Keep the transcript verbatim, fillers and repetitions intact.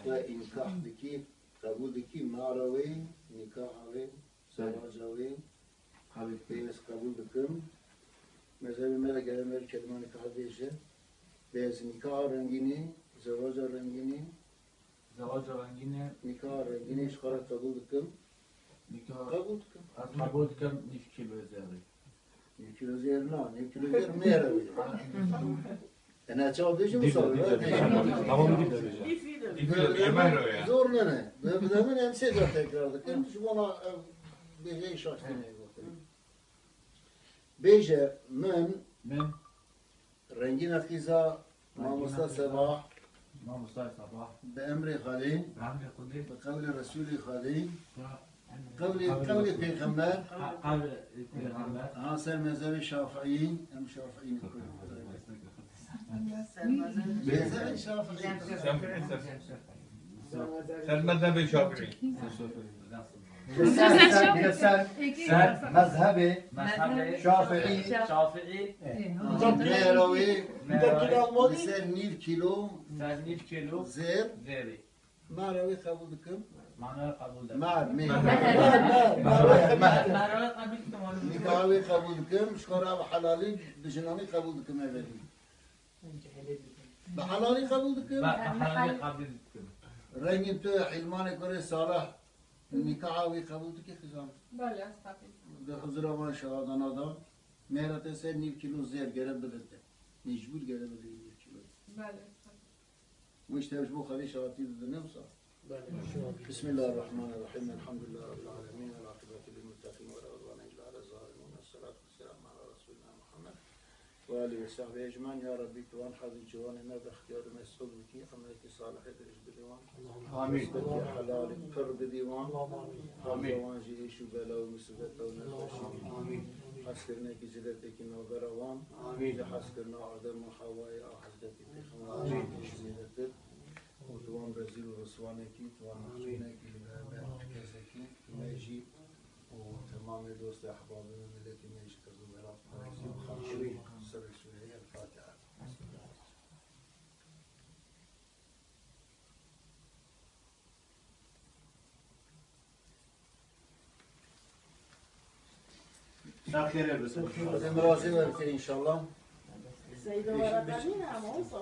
Te înkah dikî, qebûl dikî, mehra wê, nîkaha wê, zewaca wê, pê ez qebûl dikim. Mezhebê me de gere me kelimanê ka bêje. Pê ez nîkaha rengînê, zewaca rengînê, Zewaca rengînê. Nîkaha rengînê ji xwe re qebûl dikim. Nîkaha qebûl dikim. Ez qebûl dikim nîv kîlo zêrê. Nîv kîlo zêr na, nîv kîlo zêr mêre wî. Ene çawa bêjim? Dî de, dî de, dî de. Tamam, dî de bêje. Dî de bêje, mehra wê ya. Zor nene. Bi, bi min em sê car tekrar dikim. Ji bona, e, bêje şaştî me gotin. Bêje min. Min. Rengîna qîza mamosta Sebah. Mamosta Sebah. Bi emrê Xwedê. Bi emrê Xwedê. Bi qewlê Resûlê Xwedê. Bi emrê Qewlê, Xwedê. Qewlê Pêxember. Ha, qewlê Pêxember. Ha, ser mezhebê Şafiî, em Şafiî ne. Mezhebê Şafiî. Ser mezhebê Şafiî. Ser, ser, ser mezhebê Şafiî. Hocam, mehra wê ser nîv kîlo. Ser nîv kîlo. Zêr. Zêrê. Mehra wê qebûl dikim. Mehra qebûl dikim. Mehr, mehr. Mehr, mehr, mehr. Mehra wê qebûl dikim. Nîkaha wê qebûl dikim. Ji xwe re bi helalî, bi jinanî qebûl dikim evelî. Bi helalî qebûl dikim. Bi helalî qebûl dikim. Rengîn tu, Hîlmanê kurê Salih, nîkaha wî qebûl dikî, xizan? Belê, ez qebûl dikim. Di huzura van şahadana de, mehra te ser nîv kîlo zêr gere bide te. Mecbûr gere bide nîv kîlo. Belê, ez qebûl dikim. Wî ji te ji bo Xwedê şahatî didin, ne wisa? بسم الله الرحمن الرحيم. الحمد لله رب العالمين. والعاقبة للمتقين ولا عدوان إلا على الظالمين. والصلاة والسلام على رسولنا محمد وآله وصحبه أجمعين. يا ربي، tu wan hezî ciwanê me bi ixtiyarê me sulh bikî, emelekî salihê dirêj bidî wan. Amîn. Rizqekî helal pir bidî wan. Amîn. Wan jî êş û bela û musîbeta wan nexweşî. Amîn. Hezkirinekî ciletekî navbera wan. Amîn. Ji hezkirina Adem û Hewayê a Hezretî Pêxember. Amîn. Êş û mêretir. û tu wan rezîl û riswanekî, tu wan mexzûnekî li ber me tu kesekî, tu me jî û temamê dostê ehbabê me, miletê me jî Kurd û Iraq, Kurd û Xalqê Sirê Sûriyeyê. El Fatiha. Xêrê bisin. Em razî we bike înşallah. Seyda Waraqanî ne ama olsa.